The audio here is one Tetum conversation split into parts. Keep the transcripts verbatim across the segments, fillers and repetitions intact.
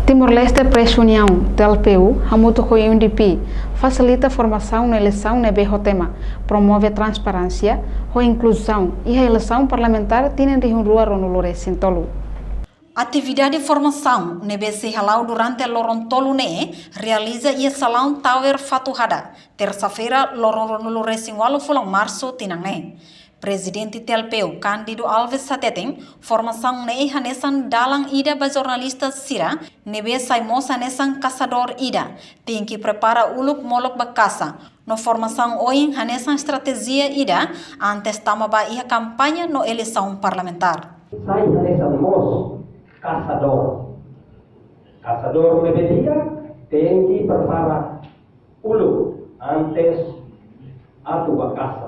Timor-Leste Press Union, T L P U, hamutuk ho U N D P, fasilita formasaun no eleisaun ne'ebé ho tema promove transparénsia ho inkluzaun iha eleisaun parlamentár tinan rihun rua ruanulu resin tolu. Atividade formasaun ne'ebé sei hala'o durante loron tolu ne'e realiza iha Salaun Tower Fatuhada, tersa-feira, loron ruanulu resin ualu fulan Marsu tinan ne'e. Prezidente T L P U Cândido Alves hateten, formasaun ne'e hanesan dalan ida ba jornalista sira ne'ebé sai moos hanesan kasadór ida, tenke prepara uluk molok ba kasa, no formasaun ohin hanesan estratéjia ida antes tama ba iha kampaña no eleisaun parlamentár. Sai hanesan moos kasadór. Kasadór ne'ebé di'ak tenke prepara uluk antes atu ba kasa.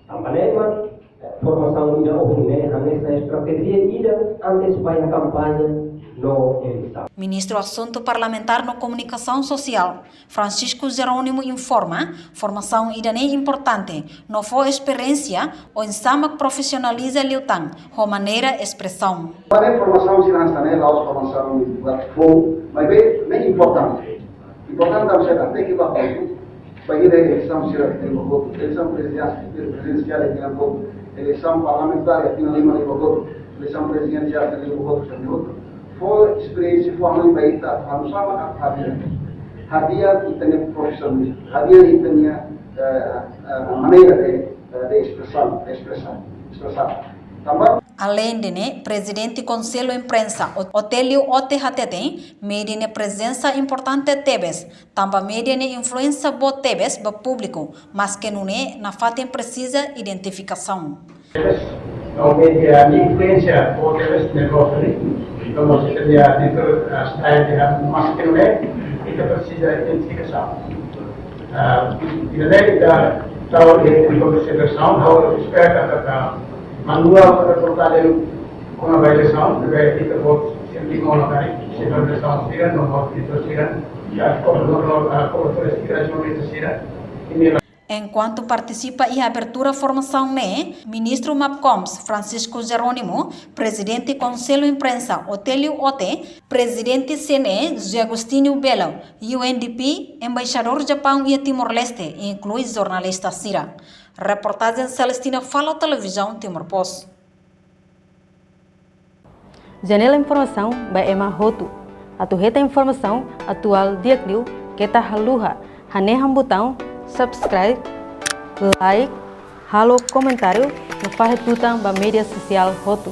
Tanba ne'e mak, eh, formasaun ida ohin ne'e hanesan estratéjia ida antes ba iha kampaña no eleisaun. Ministru Asuntu Parlamentár no Komunikasaun Sosiál, Francisco Jerónimo informa, formasaun ida-ne'e importante, no fó esperiénsia oinsá mak profisionaliza liután ho maneira espresaun. Para formasaun sira hanesan ne'e la'ós formasaun buat foun, maibé ne'e importante. Importante tanba saida, tenke ba hotu. Ba iha eleisaun sira tenke ba hotu. Eleisaun prezidensiál, prezidensiál tenke ba hotu. Eleisaun parlamentár tenke ba hotu. Eleisaun prezidensiál tenke ba hotu, tenke ba hotu. Fó esperiénsia, fó hanoin ba ita, hanoin sama ka hadi'a. Hadi'a ita-nia profisionalizmu. Hadi'a ita-nia, eh, eh, maneira de, eh, de espresaun, de espresaun, espresaun. Tanba Aleinde ne'e, Prezidente Konsellu Imprensa, Ot-, Otélio Ote hateten, média nia prezensa importante tebes, tanba média nia influénsia boot tebes ba públiku, maske nune'e nafatin presiza identifikasaun. Entaun, média nia influénsia boot tebes ne'e gosta ni, entaun, se ita-nia dentro, ah, style, ah, maske nune'e, ita presiza identifikasaun. Ah, ida-ne'e ita tau iha konsiderasaun, ha'u espera katak manuál reportajen kona-ba eleisaun, ne'ebé ita-boot sente monu karik, sira eleisaun sira, no mós ita sira, ya, kobertura, ah, kobertura sira, jornalista sira, imi Enkuantu partisipa iha abertura formasaun ne'e, Ministru Mapcoms, Francisco Jerónimo, Prezidente Konsellu Imprensa, Otélio Ote, Prezidente C N E, José Agostinho Belo, U N D P, Embaixadór Japaun iha Timor-Leste, inklui jornalista sira. Reportajen Celestina Falo, Televizaun Timor Post. Janela informasaun ba ema hotu. Atu hetan informasaun atuál di'ak liu, keta haluha hanehan butaun subscribe, like, halo komentáriu, no fahe tutan ba média sosiál hotu.